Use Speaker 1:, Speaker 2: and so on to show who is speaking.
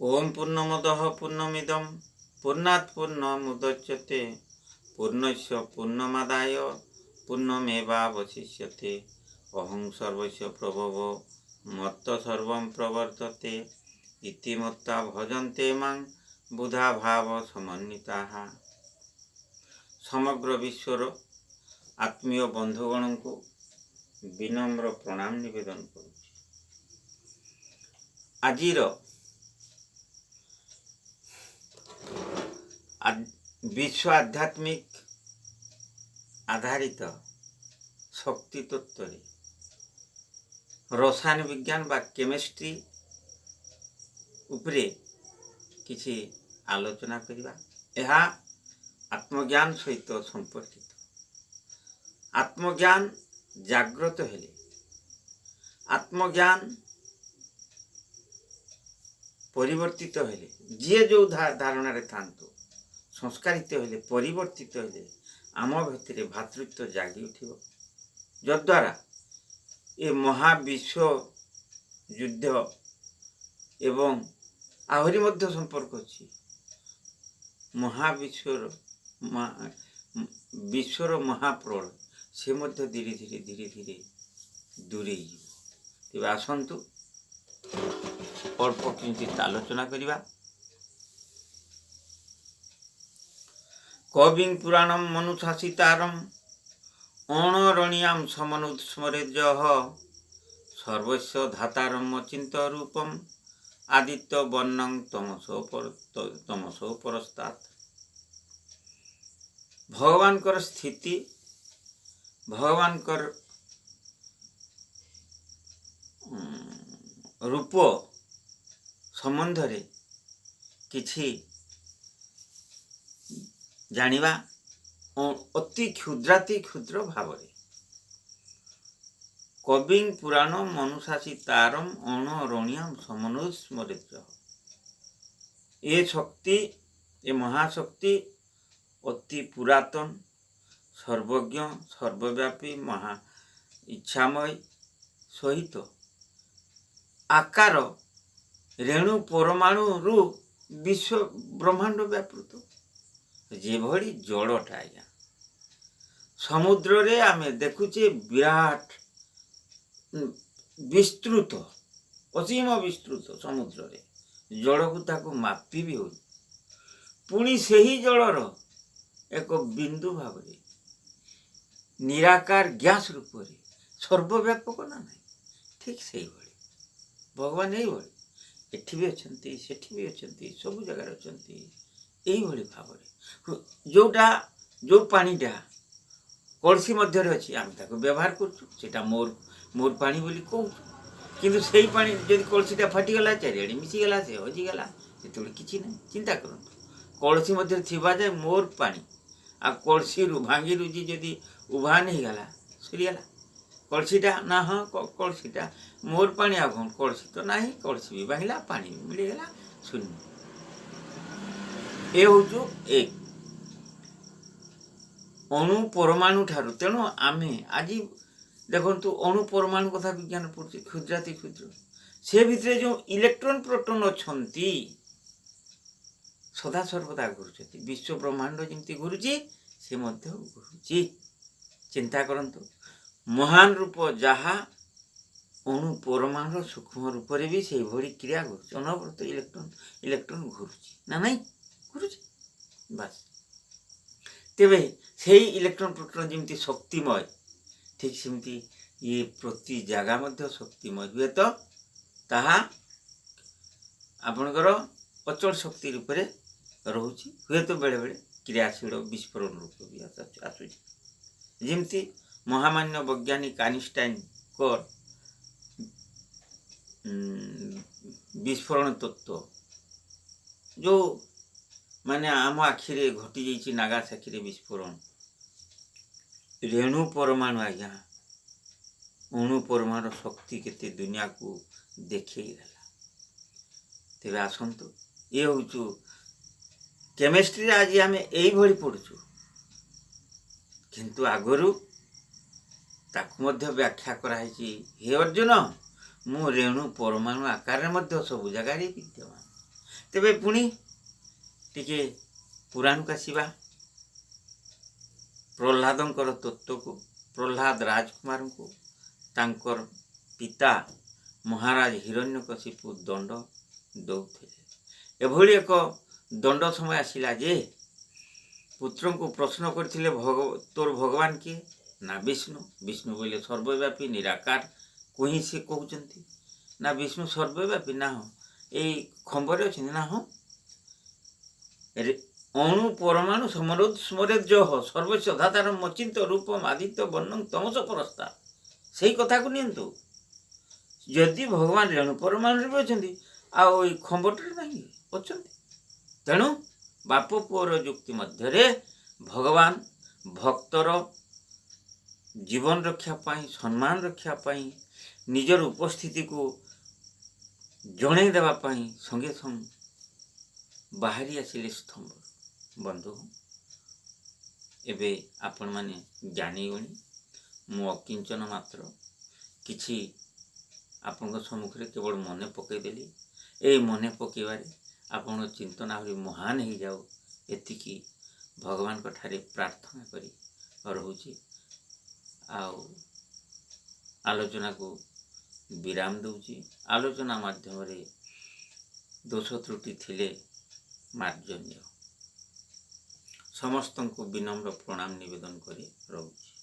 Speaker 1: ଓମ୍ ପୂର୍ଣ୍ଣମଦଃ ପୂର୍ଣ୍ଣମିଦಂ ପୂର୍ଣ୍ଣାତ୍ ପୂର୍ଣ୍ଣମୁଦଚ୍ୟତେ ପୂର୍ଣ୍ଣସ୍ୟ ପୂର୍ଣ୍ଣମାଦାୟ ପୂର୍ଣ୍ଣମେବାବଶିଷ୍ୟତେ। ଅହଂ ସର୍ବସ୍ୟ ପ୍ରଭବ ମତ୍ତ ସର୍ବଂ ପ୍ରବର୍ତ୍ତତେ ଇତି ମତ୍ତ୍ୱା ଭଜନ୍ତେ ମାଂ ବୁଧା ଭାବ ସମନ୍ୱିତାଃ। ସମଗ୍ର ବିଶ୍ୱର ଆତ୍ମୀୟ ବନ୍ଧୁଗଣଙ୍କୁ ବିନମ୍ର ପ୍ରଣାମ ନିବେଦନ କରୁଛି। ଆଜିର ବିଶ୍ୱ ଆଧ୍ୟାତ୍ମିକ ଆଧାରିତ ଶକ୍ତି ତତ୍ତ୍ୱରେ ରସାୟନ ବିଜ୍ଞାନ ବା କେମିଷ୍ଟ୍ରି ଉପରେ କିଛି ଆଲୋଚନା କରିବା। ଏହା ଆତ୍ମଜ୍ଞାନ ସହିତ ସମ୍ପର୍କିତ। ଆତ୍ମଜ୍ଞାନ ଜାଗ୍ରତ ହେଲେ, ଆତ୍ମଜ୍ଞାନ ପରିବର୍ତ୍ତିତ ହେଲେ, ଯିଏ ଯେଉଁ ଧାରଣାରେ ଥାନ୍ତୁ, ସଂସ୍କାରିତ ହେଲେ, ପରିବର୍ତ୍ତିତ ହେଲେ ଆମ ଭିତରେ ଭ୍ରାତୃତ୍ୱ ଜାଗି ଉଠିବ, ଯଦ୍ୱାରା ଏ ମହାବିଶ୍ୱ ଯୁଦ୍ଧ ଏବଂ ଆହୁରି ମଧ୍ୟ ସମ୍ପର୍କ ଅଛି ମହାବିଶ୍ୱର ବିଶ୍ୱର ମହାପ୍ରଳୟ, ସେ ମଧ୍ୟ ଧୀରେ ଧୀରେ ଧୀରେ ଧୀରେ ଦୂରେଇ ଯିବ। ତେବେ ଆସନ୍ତୁ ଅଳ୍ପ କିଞ୍ଚିତ ଆଲୋଚନା କରିବା। କବିଂ ପୁରାଣମ ମନୁଶାସିତାରମ୍ ଅଣରଣିୟାಂ ସମନୁସ୍ମରେଜଃ ସର୍ବସ୍ୟ ଧାତାରମ୍ ଅଚିନ୍ତ ରୂପମ୍ ଆଦିତ୍ୟ ବର୍ଣ୍ଣଂ ତମସୋ ତମସୋ ପରସ୍ତାତ୍। ଭଗବାନଙ୍କର ସ୍ଥିତି, ଭଗବାନଙ୍କର ରୂପ ସମ୍ବନ୍ଧରେ କିଛି ଜାଣିବା ଅତି କ୍ଷୁଦ୍ରାତି କ୍ଷୁଦ୍ର ଭାବରେ। କବିଂ ପୁରାଣ ମନୁଶାସୀ ତାରମ୍ ଅଣରଣିୟାମ ସମନୁସ୍ମରିତ। ଏ ଶକ୍ତି, ଏ ମହାଶକ୍ତି ଅତି ପୁରାତନ, ସର୍ବଜ୍ଞ, ସର୍ବବ୍ୟାପୀ, ମହା ଇଚ୍ଛାମୟ ସହିତ ଆକାର ରେଣୁ ପରମାଣୁରୁ ବିଶ୍ୱ ବ୍ରହ୍ମାଣ୍ଡ ବ୍ୟାପୃତ। ଯେଭଳି ଜଳଟା ଆଜ୍ଞା, ସମୁଦ୍ରରେ ଆମେ ଦେଖୁଛେ ବିରାଟ ବିସ୍ତୃତ, ଅସୀମ ବିସ୍ତୃତ ସମୁଦ୍ରରେ ଜଳକୁ ତାକୁ ମାପି ବି ହେଉନି। ପୁଣି ସେହି ଜଳର ଏକ ବିନ୍ଦୁ ଭାବରେ ନିରାକାର ଗ୍ୟାସ୍ ରୂପରେ ସର୍ବବ୍ୟାପକ ନା ନାହିଁ? ଠିକ୍ ସେଇଭଳି ଭଗବାନ ଏଇଭଳି ଏଠି ବି ଅଛନ୍ତି, ସେଠି ବି ଅଛନ୍ତି, ସବୁ ଜାଗାରେ ଅଛନ୍ତି। ଏଇଭଳି ଭାବରେ ଯେଉଁଟା, ଯେଉଁ ପାଣିଟା କଳସୀ ମଧ୍ୟରେ ଅଛି, ଆମେ ତାକୁ ବ୍ୟବହାର କରୁଛୁ, ସେଇଟା ମୋର ମୋର ପାଣି ବୋଲି କହୁଛୁ। କିନ୍ତୁ ସେଇ ପାଣି ଯଦି କଳସୀଟା ଫାଟିଗଲା, ଚାରିଆଡ଼େ ମିଶିଗଲା, ସେ ହଜିଗଲା, ସେତେବେଳେ କିଛି ନାହିଁ। ଚିନ୍ତା କରନ୍ତୁ, କଳସୀ ମଧ୍ୟରେ ଥିବା ଯାଏ ମୋର ପାଣି, ଆଉ କଳସୀରୁ ଭାଙ୍ଗି ରୁଜି ଯଦି ଉଭାନ ହେଇଗଲା, ସରିଗଲା କଳସୀଟା ନା? ହଁ, କଳସୀଟା ମୋର ପାଣି, ଆଉ କ'ଣ? କଳସୀ ତ ନାହିଁ, କଳସୀ ବି ଭାଙ୍ଗିଲା, ପାଣି ବି ମିଳିଗଲା, ଶୂନ୍ୟ। ଏ ହେଉଛୁ ଏକ ଅଣୁ ପରମାଣୁ ଠାରୁ। ତେଣୁ ଆମେ ଆଜି ଦେଖନ୍ତୁ, ଅଣୁ ପରମାଣୁ କଥା ବିଜ୍ଞାନ ପଢ଼ୁଛି, କ୍ଷୁଦ୍ରାତି କ୍ଷୁଦ୍ର। ସେ ଭିତରେ ଯେଉଁ ଇଲେକ୍ଟ୍ରନ୍ ପ୍ରୋଟନ୍ ଅଛନ୍ତି, ସଦାସର୍ବଦା ଘୁରୁଛନ୍ତି। ବିଶ୍ୱ ବ୍ରହ୍ମାଣ୍ଡ ଯେମିତି ଘୁରୁଛି, ସେ ମଧ୍ୟ ଘୁରୁଛି। ଚିନ୍ତା କରନ୍ତୁ, ମହାନ ରୂପ ଯାହା ଅଣୁ ପରମାଣୁର ସୂକ୍ଷ୍ମ ରୂପରେ ବି ସେଇଭଳି କ୍ରିୟା ଘୁରୁଛି, ଅନବରତ ଇଲେକ୍ଟ୍ରନ୍ ଘୁରୁଛି ନା ନାଇଁ? ଘୁରୁଛି, ବାସ୍। ତେବେ ସେଇ ଇଲେକ୍ଟ୍ରନ୍ ପ୍ରୋଟନ୍ ଯେମିତି ଶକ୍ତିମୟ, ଠିକ୍ ସେମିତି ଇଏ ପ୍ରତି ଜାଗା ମଧ୍ୟ ଶକ୍ତିମୟ। ହୁଏତ ତାହା ଆପଣଙ୍କର ଅଚଳ ଶକ୍ତି ରୂପରେ ରହୁଛି, ହୁଏତ ବେଳେବେଳେ କ୍ରିୟାଶୀଳ ବିସ୍ଫୋରଣ ରୂପ ବି ଆସୁଛି। ଯେମିତି ମହାମାନ୍ୟ ବୈଜ୍ଞାନିକ ଆଇନଷ୍ଟାଇନଙ୍କ ବିସ୍ଫୋରଣ ତତ୍ତ୍ୱ, ଯେଉଁ ମାନେ ଆମ ଆଖିରେ ଘଟିଯାଇଛି ନାଗାସାକିରେ ବିସ୍ଫୋରଣ, ରେଣୁ ପରମାଣୁ ଆଜ୍ଞା, ଅଣୁ ପରମାଣୁର ଶକ୍ତି କେତେ ଦୁନିଆକୁ ଦେଖେଇ ଦେଲା। ତେବେ ଆସନ୍ତୁ, ଇଏ ହେଉଛୁ କେମିଷ୍ଟ୍ରିରେ ଆଜି ଆମେ ଏଇଭଳି ପଢ଼ୁଛୁ, କିନ୍ତୁ ଆଗରୁ ତାକୁ ମଧ୍ୟ ବ୍ୟାଖ୍ୟା କରାହେଇଛି। ହେ ଅର୍ଜୁନ, ମୁଁ ରେଣୁ ପରମାଣୁ ଆକାରରେ ମଧ୍ୟ ସବୁ ଜାଗାରେ ବିଦ୍ୟମାନ। ତେବେ ପୁଣି ଟିକେ ପୁରାଣକୁ ଆସିବା, ପ୍ରହ୍ଲାଦଙ୍କର ତତ୍ତ୍ୱକୁ। ପ୍ରହ୍ଲାଦ ରାଜକୁମାରଙ୍କୁ ତାଙ୍କର ପିତା ମହାରାଜ ହିରଣ୍ୟକଶିପୁ ଦଣ୍ଡ ଦେଉଥିଲେ। ଏଭଳି ଏକ ଦଣ୍ଡ ସମୟ ଆସିଲା ଯେ ପୁତ୍ରଙ୍କୁ ପ୍ରଶ୍ନ କରିଥିଲେ, ତୋର ଭଗବାନ କିଏ? ନା ବିଷ୍ଣୁ। ବିଷ୍ଣୁ ବୋଇଲେ ସର୍ବବ୍ୟାପୀ ନିରାକାର କୁହିଁ ସେ କହୁଛନ୍ତି। ନା ବିଷ୍ଣୁ ସର୍ବବ୍ୟାପୀ? ନା ହଁ। ଏଇ ଖମ୍ବରେ ଅଛନ୍ତି? ନା ହଁ। ଅଣୁ ପରମାଣୁ ସମରୋଧ ସ୍ମରେ ଜହ ସର୍ବସ୍ୟ ଧାତାର ମଚିନ୍ତ ରୂପମ ଆଦିତ୍ୟ ବର୍ଣ୍ଣଂ ତମସ ପରସ୍ତା। ସେଇ କଥାକୁ ନିଅନ୍ତୁ। ଯଦି ଭଗବାନ ରେଣୁ ପରମାଣୁରେ ବି ଅଛନ୍ତି, ଆଉ ଏଇ ଖମ୍ବଟାରେ ନାହିଁ ଅଛନ୍ତି? ତେଣୁ ବାପ ପୁଅର ଯୁକ୍ତି ମଧ୍ୟରେ ଭଗବାନ ଭକ୍ତର ଜୀବନ ରକ୍ଷା ପାଇଁ, ସମ୍ମାନ ରକ୍ଷା ପାଇଁ, ନିଜର ଉପସ୍ଥିତିକୁ ଜଣେଇ ଦେବା ପାଇଁ ସଙ୍ଗେ ସଙ୍ଗେ ବାହାରି ଆସିଲେ ସ୍ତମ୍ଭ। ବନ୍ଧୁ, ଏବେ ଆପଣମାନେ ଜାଣିଗଣି ମୁଁ ଅକିଞ୍ଚନ ମାତ୍ର, କିଛି ଆପଣଙ୍କ ସମ୍ମୁଖରେ କେବଳ ମନେ ପକାଇଦେଲି। ଏଇ ମନେ ପକାଇବାରେ ଆପଣଙ୍କ ଚିନ୍ତନ ଆହୁରି ମହାନ ହେଇଯାଉ, ଏତିକି ଭଗବାନଙ୍କ ଠାରେ ପ୍ରାର୍ଥନା କରି ରହୁଛି ଆଉ ଆଲୋଚନାକୁ ବିରାମ ଦେଉଛି। ଆଲୋଚନା ମାଧ୍ୟମରେ ଦୋଷ ତ୍ରୁଟି ଥିଲେ ମାର୍ଜନୀୟ। ସମସ୍ତଙ୍କୁ ବିନମ୍ର ପ୍ରଣାମ ନିବେଦନ କରି ରହୁଛି।